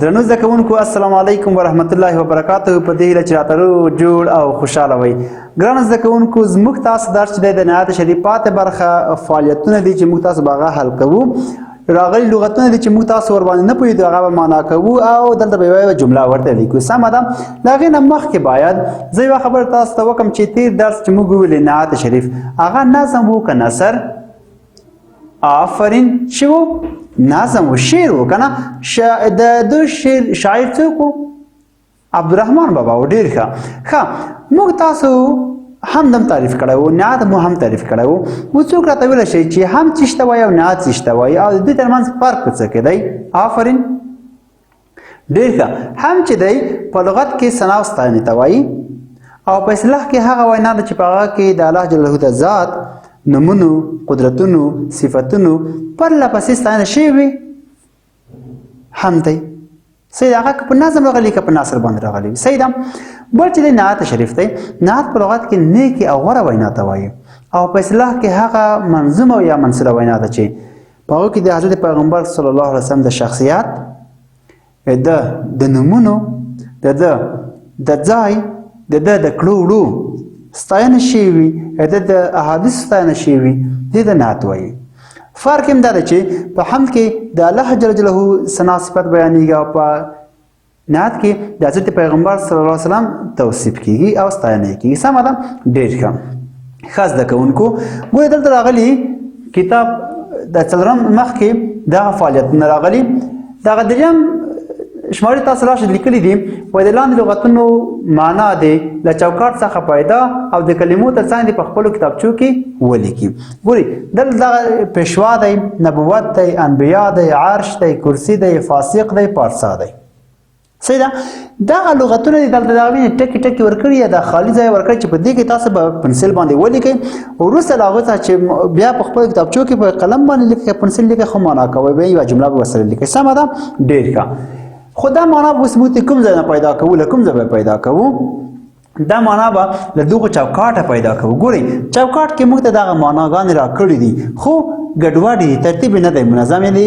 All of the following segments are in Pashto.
درنو زده کوونکو، السلام علیکم ورحمت الله وبرکاته. په دې هیله چې راته روغ جوړ او خوشحاله وئ. ګرانو زده کوونکو، زموږ تاسو درس چې دی د نعت شریف پاتې برخه فعالیتونه دي چې موږ تاسو به هغه حل کوو. راغلي لغتونه دي چې موږ تاسو ورباندې نه پوهېدو، هغه به معنا کوو او دلته به یوه جمله ورته لیکو. سمه ده؟ له هغې نه مخکې باید زه یوه خبره تاسو ته وکړم چې تېر درس چې موږ وویلې نعت شریف هغه نظم و که نثر؟ آفرین، چې و نظم و، شعر و که نه؟ د ده شعر شاعر څوک و؟ عبدالرحمن بابا و. ډېر ښه. ښه، موږ تاسو هم دم تعریف کړی و، نعت مو هم تعریف کړی و. و څوک راته ویلی شي چې هم څه شته وایي او نعت څه شته وایي او د دوی ترمنځ فرق په څه کې دی؟ آفرین، ډېر ښه. هم چې دی په لغت کې ثنا او ستاینې ته وایي او په اصطلاح کې هغه وینا ده چې په هغه کې د الله جل د ذات، نومونو، قدرتونو، صفتونو پرله پسې ستاینه شوې وي هم دی. صحیح ده؟ هغه که په نظم راغلی که په نثر باندې راغلی وي. صحیح ده؟ بل چې دی نعت شریف دی، نعت په لغت کې نیکې او غوره وینا ته وایي او په اصطلاح کې هغه منظومه یا منثوره وینا ده چې په هغه کې د حضرت پیغمبر صلی الله علیه وسلم د شخصیت، د د نومونو، د ده د ځای، د ده د کړو وړو ستاینه شوې وي، د ده د احادیثو ستاینه شوې وي، دې ته نعت وایي. فرق هم دا دی چې په حمد کې د الله جل جلاله ثنا صفت بیانېږي او په نعت کې د حضرت پیغمبر صلی الله علیه وسلم توصیف کیږي او ستاینه یې کیږي. سمه ده؟ ډېر ښه. ښه زده کوونکو، ګورئ دلته راغلي کتاب د څلورم مخ کې دغه فعالیتونه راغلي. دغه دریم شماري تاسو راشد لیکلي دي، وایي د لاندې لغتونو معنا دې له چوکاټ څخه پیدا او د کلمو تر څنګ دې په خپلو کتابچو کې ولیکي. ګوري دلته دغه پېشوا دی، نبوت دی، انبیا دی، عرش دی، کرسي دی، فاسق دی، پارسا دی. صحیح ده؟ دغه لغتونه دي دلته دغه وینئ ټکي ټکي ورکړي یا د خالي ځای ورکړي چې په دې کې تاسو به پنسل باندې ولیکئ. وروسته له هغه څخه چې بیا په خپل کتابچو کې په قلم باندې لیکئ، پنسل لیکئ، خو معنا کوئ به، یوه جمله به ورسره لیکئ. سمه ده؟ ډېر ښه. خو دا معنا به اوس موږ کوم ځای نه پیدا کوو؟ له کوم ځای به پیدا کوو؟ دا معنا به له دغو چوکاټه پیدا کوو. ګورئ چوکاټ کې موږ ته دغه معناګانې راکړي دي، خو ګډوډې دي، ترتیب یې نه دی منظم، یعنې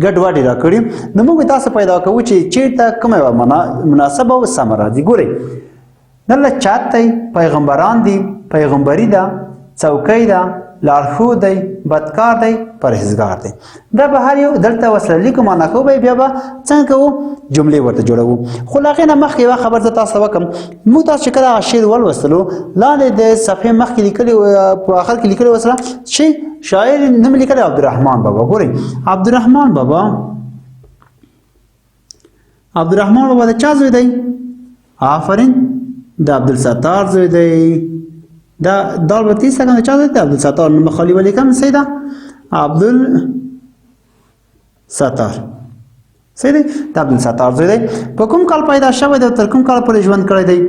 ګډوډې راکړي. نو موږ به تاسو پیدا کوو چې چېرته کومه یوه معنا مناسبه او سمه راځي. ګورئ دلته چت دی، پیغمبران دي، پیغمبري ده، څوکۍ ده، لارښود دی، بدکار دی، پرهیزګار دی. دا به هر یو دلته وسله لیکو، معنا کوو به، بیا به څنګه کوو؟ جملې ورته جوړوو. خو له هغې نه مخکې یوه خبر زه تاسو ته وکړم. موږ تاسو چې کله هغه شعر ولوستلو، لاندې د صفحې مخکې لیکلي، په آخر کې لیکلي وسره چې شاعر نوم لیکلی عبدالرحمن بابا. ګورئ عبدالرحمن بابا، عبدالرحمن بابا د چا زوی دی؟ آفرین، د عبدالستار زوی دی. دا دال به تیز څنګه چا زوی دی؟ عبدالستار. نوم خالی ولیکم. صحیح ده؟ عبدالستار، صحیح دی، د عبدالستار زوی دی. په کوم کال پیدا شوی دی؟ تر کوم کال پورې ژوند کړی دی؟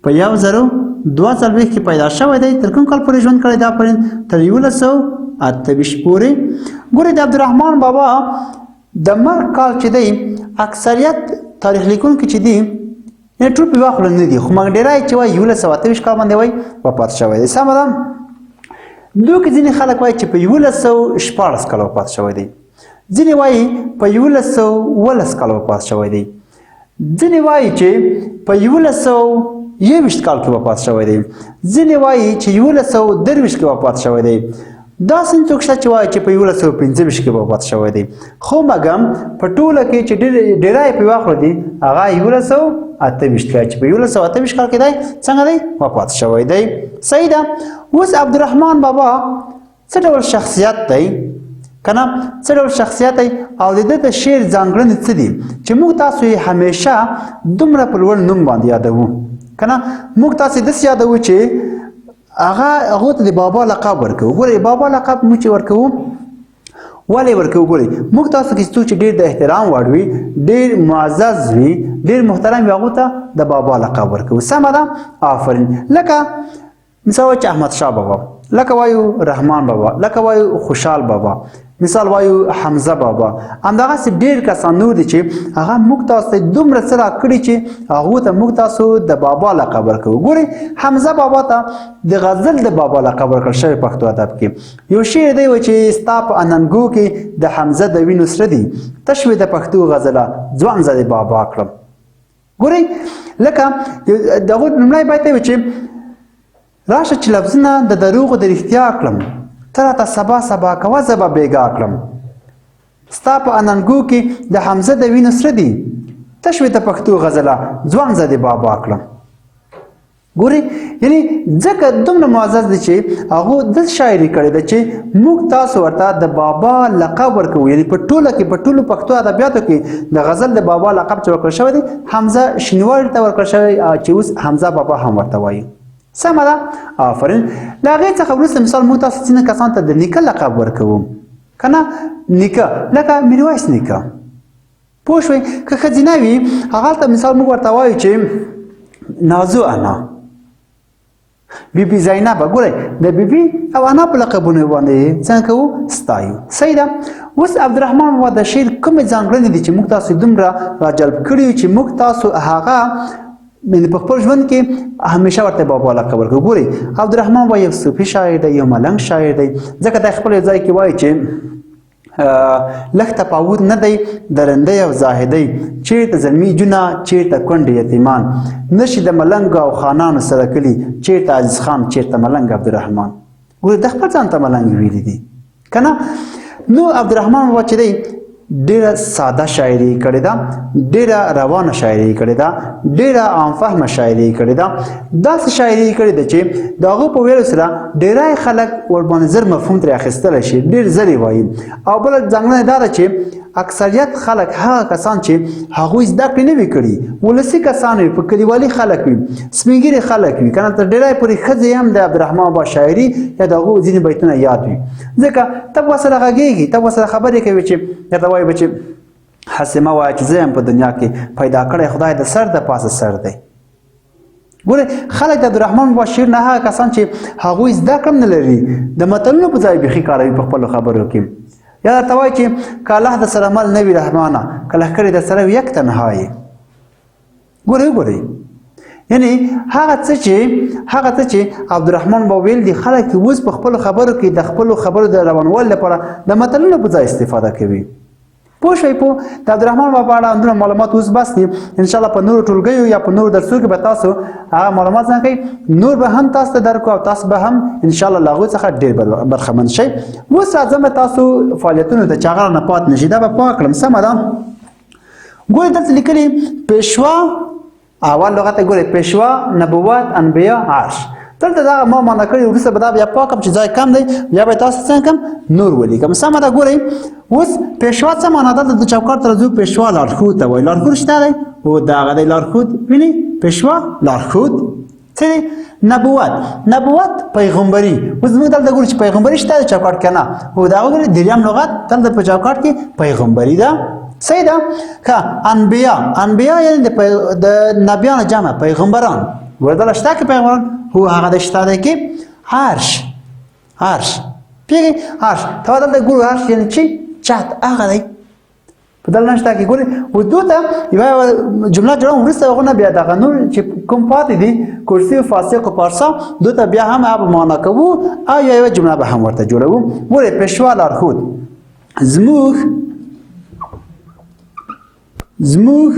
په 1042 کې پیدا شوی دی. تر کوم کال پورې ژوند کړی دی؟ آفرین، تر 1128 پورې. ګورئ د عبدالرحمن بابا د مرګ کال چې دی، اکثریت تاریخ لیکونکي چې دي، یعنې ټول په یوه خوله نه دي، خو مګر ډېری چې وایي 1128 کال باندې وایي وفات شوی دی. سمه ده؟ دوی کې ځینې خلک وایي چې په 1116 کال وفات شوی دی، ځینې وایي په 1117 کال وفات شوی دی، ځینې وایي چې په 1121 کال کې وفات شوی دی، ځینې وایي چې 1123 کې وفات شوی دی. داسې څوک شته چې وایي چې په 1125 کې وفات شوی دی، خو مګم په ټوله کې چې ډېری په یوه خوله دي هغه 1128 کال، چې په 1128 کال کې دی څنګه دی وفات شوی دی. صحیح ده؟ اوس عبدالرحمن بابا څه ډول شخصیت دی که نه؟ څه ډول شخصیت دی او د ده د شعر ځانګړنې څه دي چې موږ تاسو یې همیشه دومره په لوړ نوم باندې یادوو که نه؟ موږ تاسو داسې یادوو چې هغه هغو ته د بابا لقب ورکوو. ګورئ بابا لقب موږ چې ورکوو ولې ورکوو؟ ګورئ موږ تاسو کې څوک چې ډېر د احترام وړ وي، ډېر معزز وي، ډېر محترم وي، هغو ته د بابا لقب ورکوو. سمه ده؟ آفرین. لکه مثال وایو چې احمد شاه بابا، لکه وایو رحمان بابا، لکه وایو خوشحال بابا، مثال وایو حمزه بابا، همدغسې ډېر کسان نور دي چې هغه موږ تاسو ته دومره څه راکړي چې هغو ته موږ تاسو د بابا لقب ورکوو. ګورئ حمزه بابا ته د غزل د بابا لقب ورکړل شوی پښتو ادب کې. یو شعر دی چې ستا په اننګو کې د حمزه د وینو سره دي، تشوې د پښتو غزله ځوان زه د بابا کړم. ګورئ لکه دغه لومړی بیت دی چې راشه چې لفظونه د دروغو د رښتیا کړم، ته راته سبا سبا کوه زه به بېګا کړم، ستا په اننګو کې د حمزه د وینو سره دي، تشوې د پښتو غزله ځوان زه د بابا کړم. ګوري یعنی ځکه دومره معزز دي چې هغه د شاعري کړې ده چې موږ تاسو ورته د بابا لقب ورکوو. یعنی په ټوله کې په ټولو پښتو ادبیاتو کې د غزل د بابا لقب چې ورکړل شوی دی حمزه شینواري ته ورکړل شوی چې اوس حمزه بابا هم ورته وایي. سمه ده، آفرین. له هغې څخه وروسته مثال موږ تاسو ځینې کسان ته د نیکه لقب ورکوو که نه، نیکه لکه میرویس نیکه، پوه شوئ؟ که ښځینه وي هغه ته مثال موږ ورته وایو چې نازو انا، بی بی زینب. ګورئ د بی بی او انا په لقبونو باندې څنګه کوو؟ ستایو. صحیح ده. اوس عبدالرحمن بابا د شعر کومې ځانګړنې دي چې موږ تاسو دومره راجلب کړي چې موږ تاسو هغه یعنی په خپل ژوند کې همیشه ورته بابا لقب ورکوو؟ ګورئ عبدالرحمن بابا یو صوفي شاعر دی، یو ملنګ شاعر دی، ځکه دی خپل ځای کې وایي چې لږ تفاوت نه دی د رندۍ او زاهدۍ، چیرته زلمي جونه چیرته کونډې یتیمان، نشي د ملنګو او خانانو سره کلي، چیرته عزیز خان چیرته ملنګ عبدالرحمن. ګوره د خپل ځان ته ملنګ ویلي دي که نه. نو عبدالرحمن بابا چې دی ډېره ساده شاعري کړې ده، ډېره روانه شاعري کړې ده، ډېره عام فهمه شاعري کړې ده، داسې شاعري کړې ده چې د هغو په ویلو سره ډېری خلک ورباندې زر مفهوم ترې اخیستلی شي، ډېر زر یې وایي. او بله ځانګړنه دا ده چې اکثریت خلک هغه کسان چې هغوی زده کړې نه وي کړي، ولسي کسان وي، په کلیوالي خلک وي، سپینږیري خلک وي، که نه تر ډېری پورې ښځې هم د عبدالرحمن بابا شاعري یا د هغو ځینې بیتونه یاد وي، ځکه ته به ورسره غږېږي، ته به ورسره خبرې کوي چې درته وایي به چې حسیمه وایه چې زه یم په دنیا کې پیدا کړی خدای د سر د پاسه سر دی. ګورئ خلک د عبدالرحمن بابا شعر نه هغه کسان چې هغوی زده کړه هم نه لري د متلونو په ځای بیخي کاروي په خپلو خبرو کې. یا درته وایي چې که الله د سره مل نه وي رحمانه، که لښکرې د سره وي یک تنها یې. ګورئ وګورئ یعنی هغه څه چې عبدالرحمن بابا ویل دي خلک اوس په خپلو خبرو کې د خپلو خبرو د روانوالي لپاره د متلونو په ځای استفاده کوي. پوه شئ؟ پوه د عبدالرحمن بابا اړه همدومره معلومات اوس بس دي. انشاءالله په نورو ټولګیو یا په نورو درسو کې به تاسو هغه معلومات ځان کوئ، نور به هم تاسو ته درکو او تاسو به هم انشاءالله له هغو څخه ډېر برخمن شئ. اوس راځم تاسو فعالیتونو ته چې هغه رانه پات نه شي، دا به پاک کړم. سمه ده. ګورئ دلته لیکلي پېشوا، اول لغت ګورئ پېشوا، نبوت، انبیا، عرش. دلته دا ما معنا کړی، وروسته به دا بیا پاک کړم چې ځای کم دی، بیا به تاسو څنګه کم نور ولیکم. سمه ده. ګورئ اوس پېشوا څه معنا ده؟ دلته چوکاټ ته راځو، پېشوا لارښود ته وایي. لارښود شته دی؟ هو دغه دی لارښود، وینئ پېشوا لارښود څه دی؟ نبوت، نبوت پیغمبري. اوس موږ دلته ګورو چې پیغمبري شته دی چوکاټ کې نه؟ هو دا وګورئ دریم لغت دلته په چوکاټ کې پیغمبري ده. صحیح ده. که انبیا، انبیا یعنی د نبیانو جمع، پیغمبران. ګوره دلته شته که پیغمبران؟ هو هغه د شته دی کې عرش، عرش پوهېږئ؟ عرش ته دلته ګورو عرش یعنی چې چت هغه دی په دلته نشته کې. ګورئ اوس دوی ته یوه جمله جوړوم، وروسته هغه نه بیا دغه نور چې کوم پاتې دي کرسي او فاسق او پارسا دوی ته بیا هم هغه معنا کوو او یوه جمله به هم ورته جوړوو. ګورئ پېشوا لارښود، زموږ زموږ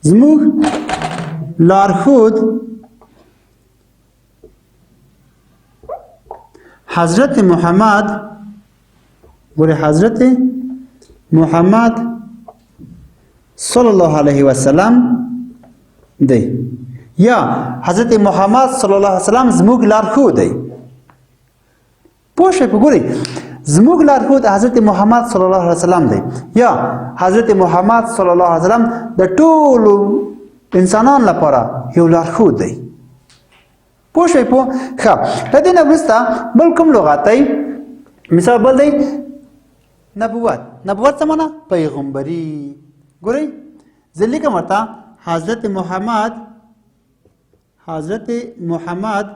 زموږ لارښود حضرت محمد، ګورئ حضرت محمد صلی الله علیه وسلم دی، یا حضرت محمد صلی الله علیه وسلم زموږ لارښود دی. پوه شئ؟ په ګورئ زموږ لارښود حضرت محمد صلی الله علیه وسلم دی، یا حضرت محمد صلی الله علیه وسلم د ټولو انسانانو لپاره یو لارښود دی. پوه شئ؟ پوه ښه. له دې نه وروسته بل کوم لغت دی؟ مثال بل دی نبوت. نبوت څه معنا؟ پیغمبري. ګورئ زه لیکم ورته حضرت محمد، حضرت محمد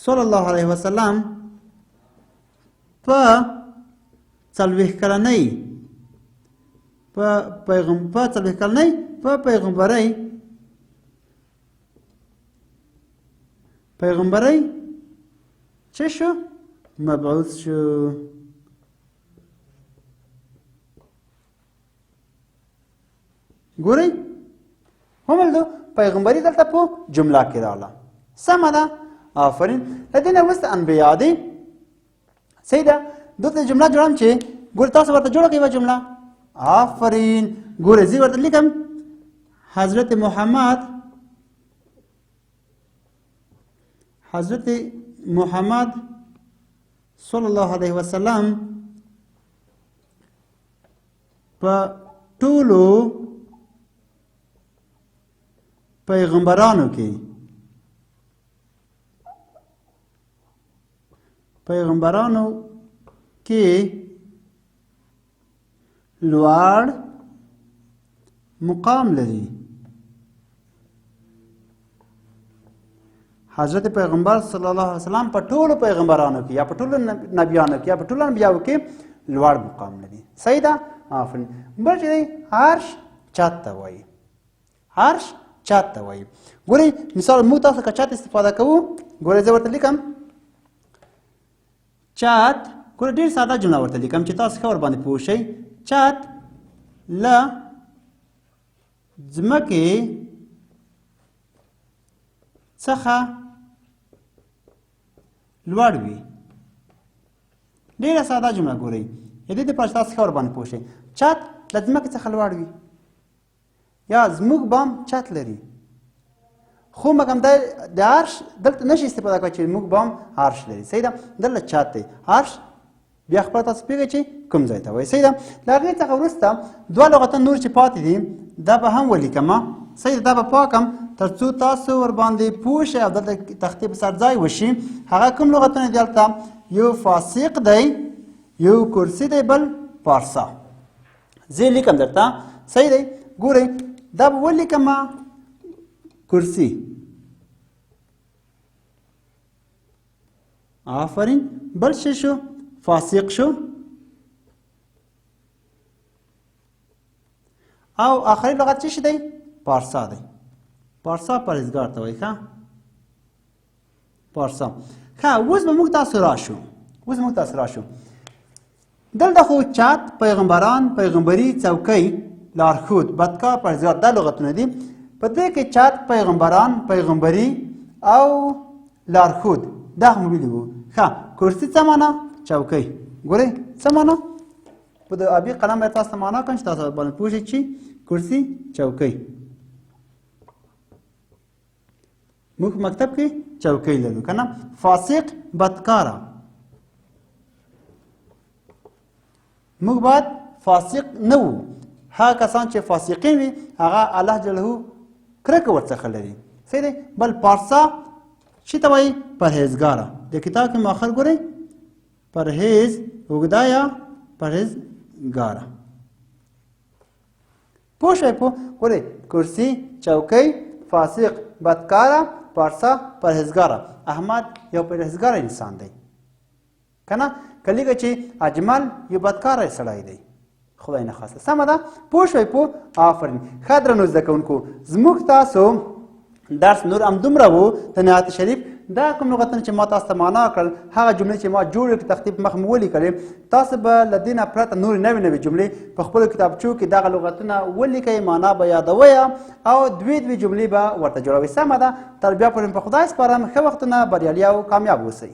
صلی الله علیه وسلم په 40 کلنۍ په پیغام په 40 کلنۍ په پیغمبرۍ پیغمبرۍ چې شو؟ مبعوث شو. ګورئ هملدو پیغمبري دلته په جمله کې راغله. سمه ده، آفرین. له دې نه وروسته انبیا دي. صحیح ده، دلته جمله جوړم چې ګوره تاسو ورته جوړه کړئ یوه جمله. آفرین. ګوره زه ورته لیکم حضرت محمد، حضرت محمد صلی الله علیه وسلم په ټولو پیغمبرانو کې، پیغمبرانو کې لوړ مقام لري. حضرت پیغمبر صلی الله علیه وسلم په ټولو پیغمبرانو کې یا په ټولو نبیانو کې یا په ټولو انبیاو کې لوړ مقام لري. صحیح ده، آفرین. بل چې دی عرش چت ته وایي. عرش چت ته وایي. ګورئ مثال موږ تاسو که چت استفاده کوو، ګورئ زه ورته لیکم چت. ګوره ډېر ساده جمله ورته لیکم چې تاسو ښه ورباندې پوه شئ. چت له ځمکې څخه لوړ وي. ډېره ساده جمله. ګورئ د دې لپاره چې تاسو ښه ورباندې پوه شئ. چت له ځمکې څخه لوړ وي یا زموږ بام چت لري، خو مګم دا د عرش دلته نشي استفاده کوي چې موږ بام عرش لري. صحیح ده، دلته چت دی. عرش بیا خپله تاسو پوهېږئ چې کوم ځای ته وایي. صحیح ده. له هغې څخه وروسته دوه لغتونه نور چې پاتې دي دا به هم ولیکم. صحیح ده، دا به پاکم تر څو تاسو ورباندې پوه شئ او دلته تختې په سر ځای وشي. هغه کوم لغتونه دي؟ دلته یو فاسق دی، یو کرسي دی، بل پارسا. زه یې لیکم درته. صحیح دی، ګورئ دا به ولیکم کرسي. آفرین. بل څه شو؟ فاسق شو. او آخري لغت څه شي دی؟ پارسا دی. پارسا پرهېزګار ته وایي. ښه، پارسا. ښه، اوس به موږ تاسو راشو، اوس موږ تاسو راشو دلته خو چت، پیغمبران، پیغمبري، څوکۍ، لارښود، بدکار، پرهېزګار، دا لغتونه دي. په دې کې چت، پیغمبران، پیغمبري او لارښود دا هم ویلي وو. ښه، کرسي څه معنا؟ چوکۍ. ګورئ څه معنا؟ په د آبي قلم باید تاسو ته معنا کړم چې تاسو باندې پوه شئ چې کرسي چوکۍ. موږ په مکتب کې چوکۍ لرو که نه؟ فاسق، بدکاره. موږ باید فاسق نه وو. هغه کسان چې فاسقین وي هغه الله جلاله کرکه ورڅخه لري. صحیح دی. بل پارسا چې ته وایي؟ پرهېزګاره. د کتاب کې مو آخر ګورئ پرهېز اوږده یا پرهېزګاره. پوه شوئ؟ پوه. ګورئ کرسي، چوکۍ، فاسق، بدکاره، پارسا، پرهېزګاره. احمد یو پرهېزګاره انسان دی که نه؟ که لیکه چې اجمل یو بدکاره سړی دی، خدای نه خواسته. سمه ده، پوه شوئ؟ پوه. آفرین. ښه درنو زده کوونکو، زموږ تاسو درس نور هم دومره وو. د نعت شریف دا کوم لغتونه چې ما تاسو ته معنا کړل، هغه جملې چې ما جوړې کړې تختې په مخ مې ولیکلې، تاسو به له دې نه پرته نورې نوې نوې جملې په خپلو کتابچو کې دغه لغتونه ولیکئ، معنا به یادوئ او دوې دوې جملې به ورته جوړوئ. سمه ده، تر بیا پورې په خدای سپارم. ښه وختونه، بریالي او کامیاب اوسئ.